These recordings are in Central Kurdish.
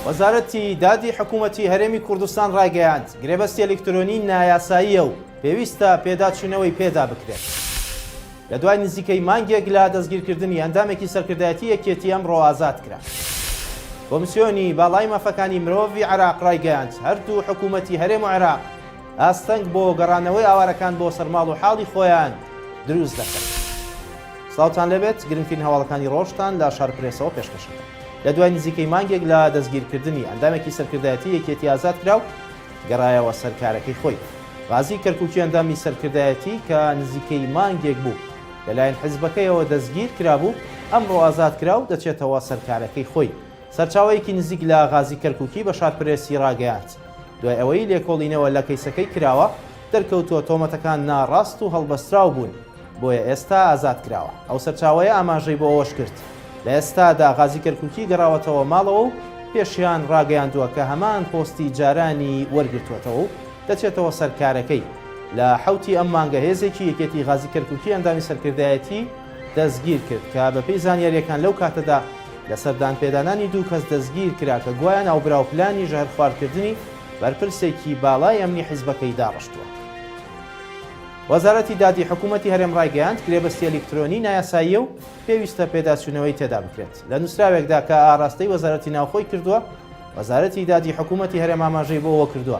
وەزارەتی دادی حکوومەتی هەرێمی کوردستان ڕایگەیاند، گرێبەستی ئەلیکترۆنی نایاساییە و پێویستە پێداچوونەوەی پێدا بکرێت. لە دوای نزیکەی مانگێک لە دەستگیرکردنی ئەندامێکی سەرکردایەتی یەکێتی ئەمڕۆ ئازاد کرا. کۆمسیۆنی باڵای مافەکانی مرۆڤی عێراق ڕایگەیاند، هەردوو حکوومەتی هەرێم و عێراق ئاستەنگ بۆ گەڕانەوەی ئاوارەکان بۆ سەر ماڵ و حاڵی خۆیان دروست دەکەن. سڵاوتان لێبێت، گرنگترین هەواڵەکانی ڕۆژتان لە شارپرێسەوە پێشکەش دەکەم. لە دوای نزیکەی مانگێک لە دەستگیرکردنی ئەندامێکی سەرکردایەتی یەکێتی ئازاد کرا و گەڕایەوە سەر کارەکەی خۆی. غازی کەرکوکی ئەندامی سەرکردایەتی کە نزیکەی مانگێک بوو لەلایەن حزبەکەیەوە دەستگیر کرابوو، ئەمڕۆ ئازاد کرا و دەچێتەوە سەر کارەکەی خۆی. سەرچاوەیەکی نزیک لە غازی کەرکوکی بە شارپرێسی ڕاگەیاند، دوای ئەوەی لێکۆڵینەوە لە کەیسەکەی کراوە، دەرکەوتووە تۆمەتەکان ناڕاست و هەڵبەستراو بوون، بۆیە ئێستا ئازاد کراوە. ئەو سەرچاوەیە ئاماژەی بۆ ئەوەش کرد، لە ئێستادا غازی کەرکوکی گەڕاوەتەوە ماڵەوە و پێشیان ڕاگەیاندووە کە هەمان پۆستی جارانی وەرگرتووەتەوە و دەچێتەوە سەر کارەکەی. لە حەوتی ئەم مانگە هێزێکی یەکێتی غازی کەرکوکی ئەندامی سەرکردایەتی دەستگیر کرد کە بەپێی زانیارییەکان لەو کاتەدا لەسەر دانپێدانانی دوو کەس دەستگیر کرا کە گوایە ناوبراو پلانی ژەهرخواردکردنی بەرپرسێکی باڵای ئەمنی حیزبەکەی داڕشتووە. وەزارەتی دادی حکوومەتی هەرێم ڕایگەیاند، گرێبەستی ئەلیکترۆنی نایاساییە و پێویستە پێداچوونەوەی تێدا بکرێت. لە نووسراوێکدا کە ئاراستەی وەزارەتی ناوخۆی کردووە، وەزارەتی دادی حکوومەتی هەرێم ئاماژەی بۆ ئەوە کردووە،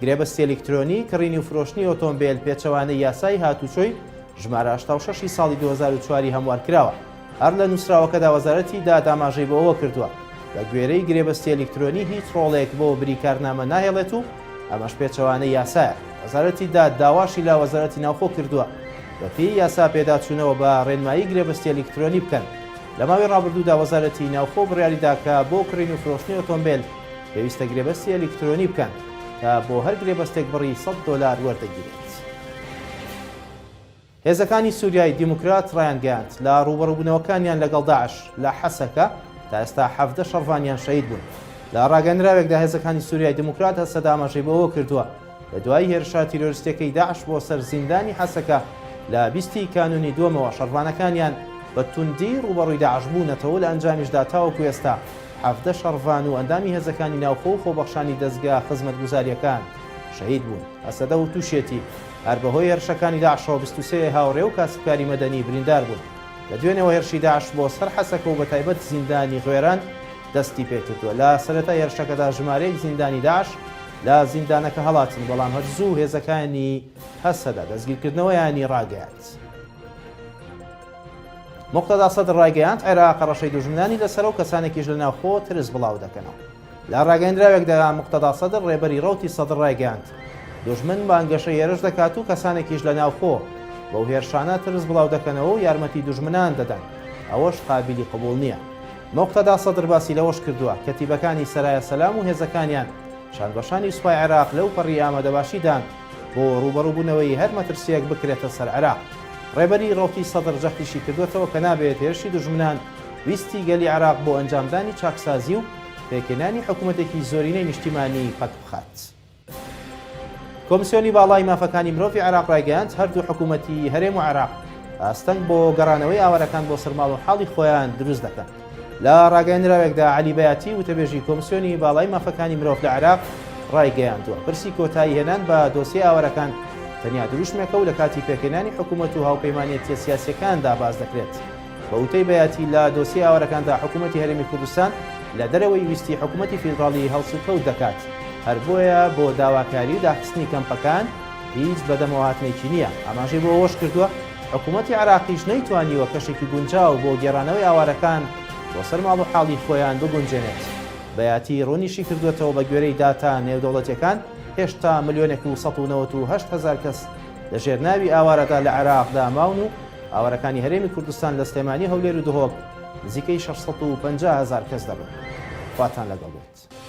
گرێبەستی ئەلیکترۆنی کڕینی و فرۆشتنی ئۆتۆمبێل پێچەوانەی یاسای هاتووچۆی ژمارە 86 ی ساڵی 2004 ی هەموارکراوە. هەر لە نووسراوەکەدا وەزارەتی داد ئاماژەی بۆ ئەوە کردووە، بە گوێرەی گرێبەستی ئەلیکترۆنی هیچ ڕۆڵێک بۆ بریکارنامە ناهێڵێت و ئەمەش پێچەوانەی یاسایە. وەزارەتی داد داواشی لە وەزارەتی ناوخۆ کردووە بەپێی یاسا پێداچوونەوە بە ڕێنمایی گرێبەستی ئەلیکترۆنی بکەن. لە ماوەی ڕابردوودا وەزارەتی ناوخۆ بڕیاریدا کە بۆ کڕین و فرۆشتنی ئۆتۆمبێل پێویستە گرێبەستی ئەلیکترۆنی بکەن کە بۆ هەر گرێبەستێک بڕی 100 دۆلار وەردەگیرێت. هێزەکانی سوریای دیموکرات ڕایانگەیاند، لە ڕووبەڕووبوونەوەکانیان لەگەڵ داعش لە حەسەکە تا ئێستا 17 شەڕڤانیان شەهید بوون. لە ڕاگەیەنراوێکدا هێزەکانی سوریای دیموکرات هەسەدە ئاماژەی بەوە کردووە، لە دوای هێرشە تیرۆریستیەکەی داعش بۆ سەر زیندانی حەسەکە لە 20 ی کانوونی دووەمەوە شەڕڤانەکانیان بە توندی ڕووبەڕووی داعش بوونەتەوە و لە ئەنجامیشدا تاوەکو ئێستا 17 شەڕڤان و ئەندامی هێزەکانی ناوخۆ و خۆبەخشانی دەزگا خزمەتگوزارییەکان شەهید بوون. هەسەدە وتوشیەتی، هەر بەهۆی هێرشەکانی داعشەوە 23 هاوڕێ و کاسبکاری مەدەنی بریندار بوون. لە دوێنێوە هێرشی داعش بۆ سەر حەسەکە و بەتایبەت زیندانی غوێران دەستی پێکردووە. لە سەرەتای هێرشەکەدا ژمارەیەک زیندانی داعش لە زیندانەکە هەڵاتن، بەڵام هەر زوو هێزەکانی هەسەدە دەستگیرکردنەوەیانی ڕاگەیاند. موقتەدا سەدر ڕایگەیاند، عێراق هەڕەشەی دوژمنانی لەسەرە و کەسانێکیش لە ناوخۆ ترس بڵاودەکەنەوە. لە ڕاگەیەندراوێکدا موقتەدا سەدر ڕێبەری ڕەوتی سەدر ڕایگەیاند، دوژمن بانگەشەی هێرش دەکات و کەسانێکیش لە ناوخۆ بەو هێرشانە ترس بڵاودەکەنەوە و یارمەتی دوژمنان دەدەن، ئەوەش قابیلی قبوڵ نییە. موقتەدا سەدر باسی لەوەش کردووە، کەتیبەکانی سەرایا سەلام و هێزەکانیان شانبەشانی سوپای عێراق لەو پەڕی ئامادەباشیدان بۆ ڕووبەڕووبوونەوەی هەر مەترسییەک بکرێتە سەر عێراق. ڕێبەری ڕەوتی سەدر جەختیشی کردووەتەوە کە نابێت هێرشی دوژمنان ویستی گەلی عێراق بۆ ئەنجامدانی چاکسازی و پێکهێنانی حکومەتێکی زۆرینەی نیشتیمانی پەک بخات. کۆمسیۆنی باڵای مافەکانی مرۆڤی عێراق ڕایگەیاند، هەردوو حکومەتی هەرێم و عێراق ئاستەنگ بۆ گەڕانەوەی ئاوارەکان بۆ سەر ماڵ و حاڵی خۆیان دروست دەکەن. لە ڕاگەیەندراوێکدا عەلی بەیاتی وتەبێژی کۆمسیۆنی باڵای مافەکانی مرۆڤ لە عێراق ڕایگەیاندووە، پرسی کۆتایی هێنان بە دۆسیەی ئاوارەکان تەنیا دروشمێکە و لە کاتی پێکهێنانی حکومەت و هاوپەیمانێتیە سیاسیەکاندا باس دەکرێت. بە وتەی بەیاتی لە دۆسیەی ئاوارەکاندا حکوومەتی هەرێمی کوردستان لە دەرەوەی ویستی حکوومەتی فیدڕاڵی هەڵسوکەوت دەکات، هەر بۆیە بۆ داواکاری و داخستنی کەمپەکان هیچ بەدەمەوەهاتنێکی نییە. ئاماژەی بۆ ئەوەش کردووە، حکوومەتی عێراقیش نەیتوانیوە کەشێکی گونجاو بۆ گێڕانەوەی ئاوارەکان بۆ سەر ماڵ و حاڵی خۆیان بگونجێنێت. بەیاتی ڕوونیشی کردووەتەوە بە گوێرەی داتا نێودەوڵەتییەکان هێشتا ملیۆنێک و 198 هەزار کەس لە ژێر ناوی ئاوارەدا لە عێراقدا ماون و ئاوارەکانی هەرێمی کوردستان لە سلێمانی، هەولێر و دهۆک نزیکەی 650 هەزار کەس دەبن. خواتان لەگەڵ بێت.